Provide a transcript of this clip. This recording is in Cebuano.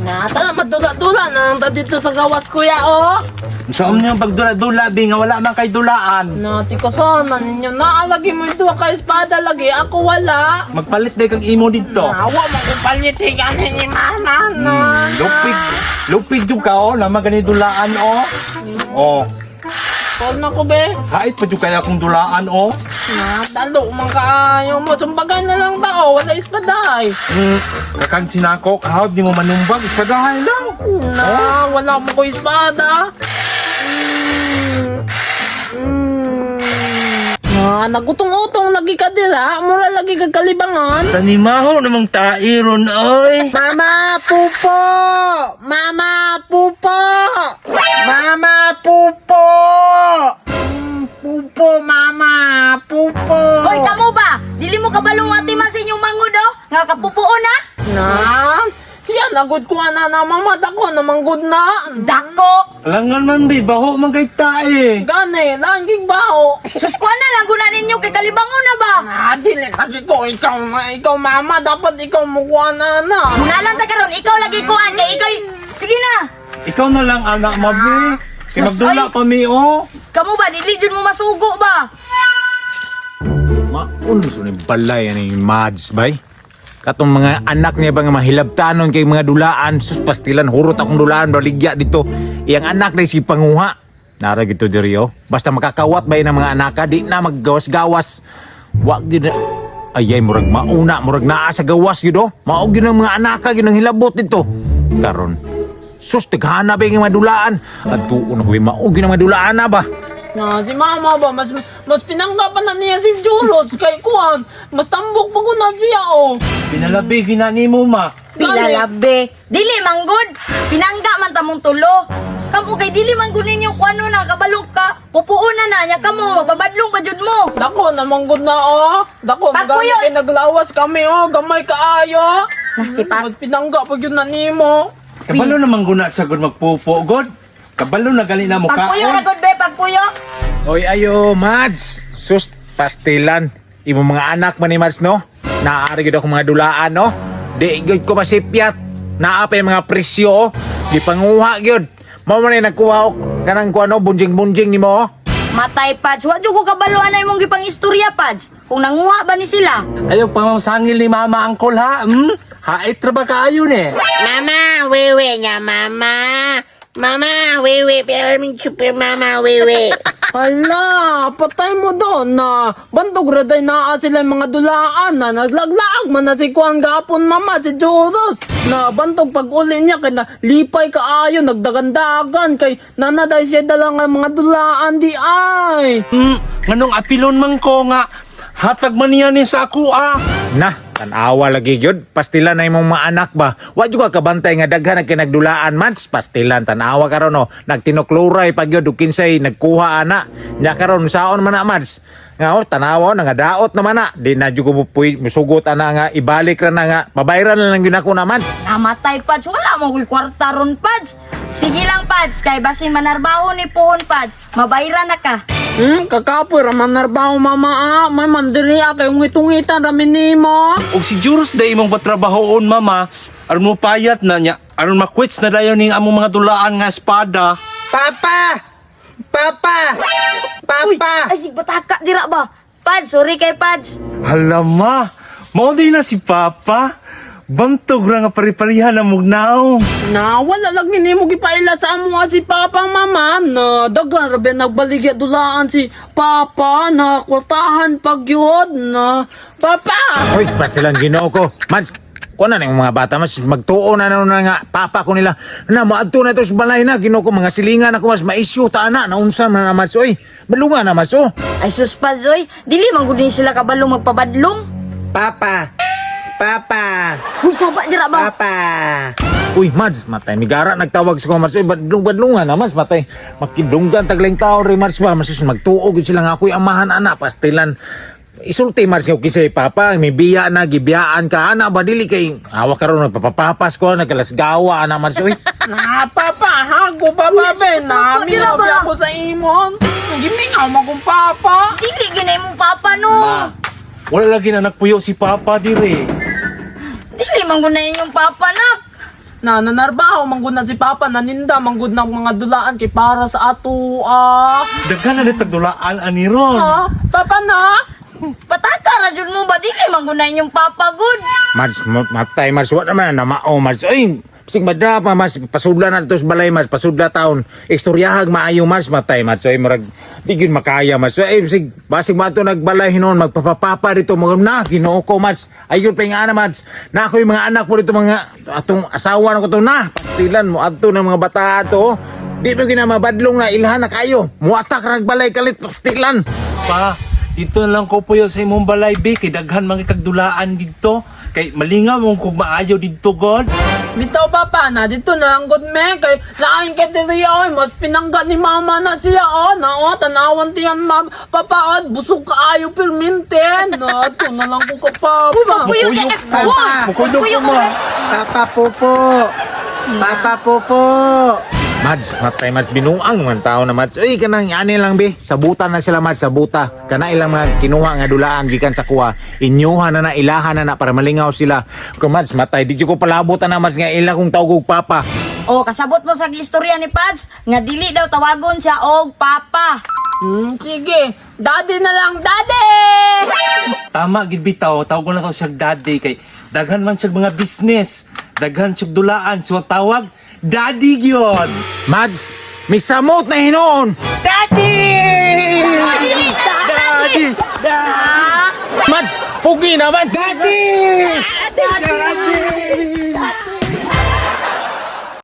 Na, tala madula-dula na lang ta dito sa gawas, kuya, oh. Saan niyo pagdula-dula, bi nga wala man kay dulaan. Na, tikasan na ninyo. Naalagi mo ito kay espada lagi. Ako wala. Magpalit day kag imo dito. Nawa mo ko palitigan ni mama na. Lupig, lupig jud ka oh, naman gani dulaan oh. Oh, Call na ko, be. hait pa jud kaya akong dulaan oh. Na, talo man kaayo mo. Sumbagan na lang tao. Wala espada ay. Kakan sinako, kahod di mo manumbag, ispadahay lang. Na, wala mo ko espada. Na, nagutong-utong lagi ka dira. Mura lagi ka kalibangan. Tanimaho namang tairon oy. Mama, pupo! Mama, pupo! Mama, pupo! Pupo, mama! Pupo! Hoy, kamo ba? Dili mo kabalong ati man sa inyong mangod oh. Nga kapupuon ha? Na, siya nagod ko na na mama dako namang good na. Dako! Alangan man bi, baho man kay tae. Gani, langing bao. Sus ko na lang guna ninyo kay kalibangon na ba? Na, dili kasi ko ikaw, ikaw mama, dapat ikaw mukuha na na. Muna lang ta karon, ikaw lagi kuan kay ikaw. Sige na. Ikaw na lang anak mabi. Kay Sus, magdula ay. pa mi oh. Kamo ba dili jud mo masugo ba? Maunso ni balay ani Mads bay. Katong mga anak niya ba nga mahilabtanon kay mga dulaan, sus pastilan hurot akong dulaan baligya dito. Iyang anak na si panguha. Nara gito diri oh. Basta makakawat bay ng mga anaka di na maggawas-gawas. Wa gyud na ayay murag mauna, murag naa sa gawas gyud oh. Mao gyud ang mga anaka gyud ang hilabot dito. Karon sus tighana bay nga mga dulaan. Adtuon ako mao gyud ang mga dulaan na ba. Na, si mama ba, mas mas pinangga pa na niya si Julos kay kuan. Mas tambok pa ko na siya oh. Pinalabi ginani mo ma. Pilalabe. Dili manggod. Pinangga man tamong tulo. Kamo kay dili man gud ninyo kuano na kabalong ka. Pupuon na na niya kamo, mababadlong pa jud mo. Dako namang good na oh. Dako Pagpuyo. magani kay naglawas kami oh, gamay kaayo. Na si pa. Mas pinangga pa gyud na nimo. Kabalo naman guna sa gud magpupo god. Kabalo na gali na mo Pagpuyo ra kaon. gud be, pagpuyo. Oy ayo Mads. Sus pastilan imo mga anak man ni Mads no. Naari gid ako mga dulaan no. Di gyud ko masipyat. Naa pa yung mga presyo oh. Gipanguha gyud. Mao man ay nagkuha og kanang kuano bunjing-bunjing nimo oh. Matay pads, wa jud ko kabalo anay mong gipang istorya pads. Kung nanguha ba ni sila? Ayaw pamamasangil ni mama angkol ha. Hait ra ba kaayo ni? Mama, wewe niya, mama! Mama, wewe, pero super mama, wewe. Hala, patay mo doon na. Bantog raday naa sila yung mga dulaan na naglaglaag man na si Kuan gapon mama si Juros. Na bantog pag uli niya kay na lipay kaayo nagdagandagan kay nanaday siya dala nga mga dulaan di ay. Nganong apilon man ko nga hatag man niya ni sa ako ah. Na, tanawa lagi gyud. Pastilan na imong mga anak ba. Wa jud ka kabantay nga daghan ang kinagdulaan Mads. Pastilan tanawa karon oh. Nagtinukluray pa gyud ug kinsay nagkuha ana. Nya karon saon man na Mads. Nga oh, tanawa oh, nangadaot naman na. Di na jud ko musugot ana nga ibalik ra na nga. Babayran na lang gyud ako na Mads. Namatay pads, wala mo ko'y kwarta ron pads. Sige lang pads, kay basin manarbaho ni puhon pads, mabayra na ka. Kakapoy raman narbaho mama ah. May mandiri ah kay ungit-ungitan rami nimo. Og si Juros day imong patrabahoon mama, aron mo payat na niya, aron makwits na dayon ning among mga dulaan nga espada. Papa! Papa! Papa! Ay, sig bataka dira ba? Pads, sorry kay pads. Hala ma, mao din na si Papa. Bantog ra nga pari-parihan na mugnaw. Na wala lang nimo gipaila sa amo si papa mama na daghan ra ba nagbaligya dulaan si papa na kwartahan pag yun na papa. Hoy, pastilan Ginoo ko. Mads, kuha na yung mga bata mas magtuo na na na nga papa ko nila na moadto na ito sa balay na Ginoo ko mga silingan ako mas maisyu ta na naunsa man na Mads oy balunga na Mads oh. Ay sus pads, oy, dili man gud ni sila kabalo magpabadlong. Papa! Papa! Uy, saba dira ba? Papa! Uy, Mads, matay. Migara nagtawag sa ko, Mads. Uy, badlong badlungan na, Mads, matay. Makidunggan tagling tao rin, Mads ba? Mas magtuog yun sila nga ako'y amahan, ana, pastilan. Isulti, Mads, yung kisay, papa, may biya na, gibiyaan ka, ana, ba, dili kay, awa ka ron, nagpapapapas ko, nagkalasgawa, ana, Mads, uy. Na papa hago papa Uy, be na sige, dira minaw ba? ako sa imon. Gimingaw man kong papa. Dili ginay mong papa no. Ma, wala lagi na nagpuyo si Papa dire. Dili man gud na inyong papa nak. Na nanarbaho manggod na si Papa, naninda manggod ng mga dulaan kay para sa ato ah. Daghan na nitag dulaan ani ron. Ah, Papa na. Pataka ra jud mo ba dili man gud na inyong papa gud. Mads, matay, Mads, wa naman na mao, Mads. Ay, sing madra pa, Mads, pasudla na to sa balay, Mads, pasudla taon. Istoryahag maayo, Mads, matay, Mads. Ay, murag, di gyud makaya, Mads. Ay, sig, basig mato nagbalay hinon, magpapapapa dito, mga na, Ginoo ko, Mads. Ayun pa yung ana, Mads. Na ako yung mga anak ko dito, mga, atong asawa na ko to, na, pastilan mo, adto ng mga bata ato, oh. Di mo ginamabadlong na ilhan na kayo. Muatak rag balay kalit pastilan. Pa, dito na lang ko puyo sa imong balay be kay daghan mga kagdulaan didto. Kay malingaw mong kung maayo didto god. Bitaw Papa na dito na lang gud me kay lain kay diri oy mas pinangga ni mama na siya oh na oh tanawan tiyan ma'am papa oh, busog kaayo pirmente na to na lang ko ka Papa. Puyo kay Mukuyok ka. nagkuha. Mukuyok ka, ma. Papa Popo. Papa Popo. Mads, matay Mads, binuang man tao na Mads. Uy, kanang ani lang be, sabutan na sila Mads, sabuta. Kana ilang mga kinuha nga dulaan gikan sa kuha. Inyuha na na, ilahan na na para malingaw sila. Ko Mads, matay, di jud ko palabutan na Mads nga ila kong tawag og papa. Oh, kasabot mo sa istorya ni Pads nga dili daw tawagon siya og papa. Sige, daddy na lang, daddy! Tama gid bitaw, tawag na to siya daddy kay daghan man siya mga business, daghan siya dulaan, so ang tawag daddy gyud. Mads, may samot na hinuon. Daddy! Daddy! Mads, pugi na man. Daddy! Daddy!